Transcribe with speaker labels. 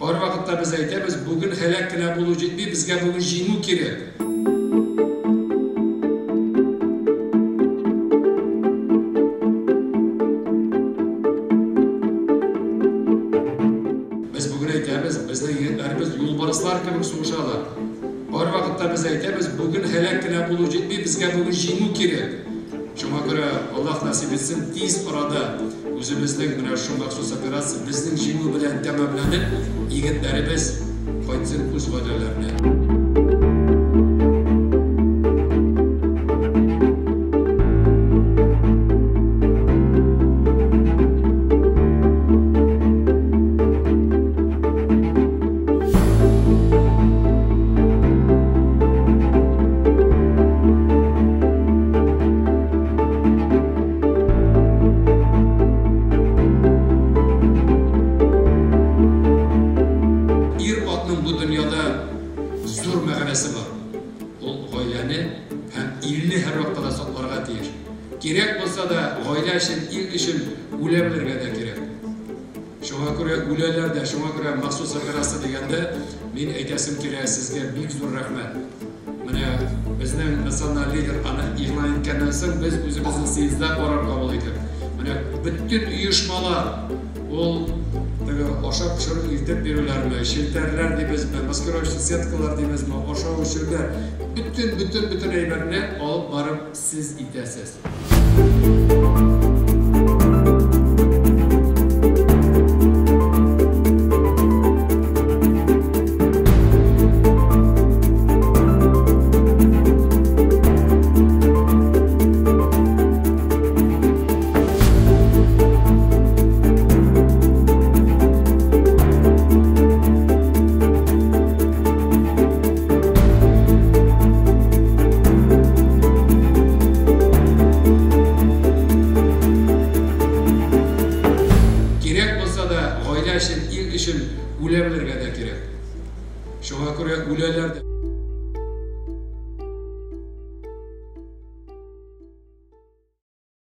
Speaker 1: Бар вакытта без әйтәбез, бүген һәлак кенә булу җитми, безгә бүген җиңү кирәк. Без бүген әйтәбез, безнең егетләребез юлбарыслар кебек сугышалар. Бар вакытта без әйтәбез, бүген һәлак кенә булу җитми, безгә бүген җиңү кирәк. Шуңа күрә Аллаһ насыйп итсен, тиз арада үзебезнең менә шул махсус операция безнең җиңү белән тәмамланып, егетләребез кайтсын үз гаиләләренә. Ир-атның бу дөньяда зур мәгънәсе бар. Ул гаиләне һәм илне һәрвакытта да сакларга тиеш. Кирәк булса да, гаилә өчен, ил өчен үлә белергә дә кирәк. Шуңа күрә үләләр дә, шуңа күрә махсус операция дигәндә, мин әйтәсем килә, сезгә бик зур рәхмәт. Менә безнең националь лидер аны игълан иткәннән соң, без үзебезнең съездда карар кабул итеп, менә бөтен оешмалар, ул теге ашап пешереп илтеп бирүләрме, челтәрләр дибезме, маскировочный сеткалар дибезме, ашау эчүләр, бөтен, бөтен, бөтен әйберне алып барып сез итәсез. Кирәк булса да, гаилә өчен, ил өчен үлә белергә дә кирәк. Шуңа күрә үләләр дә.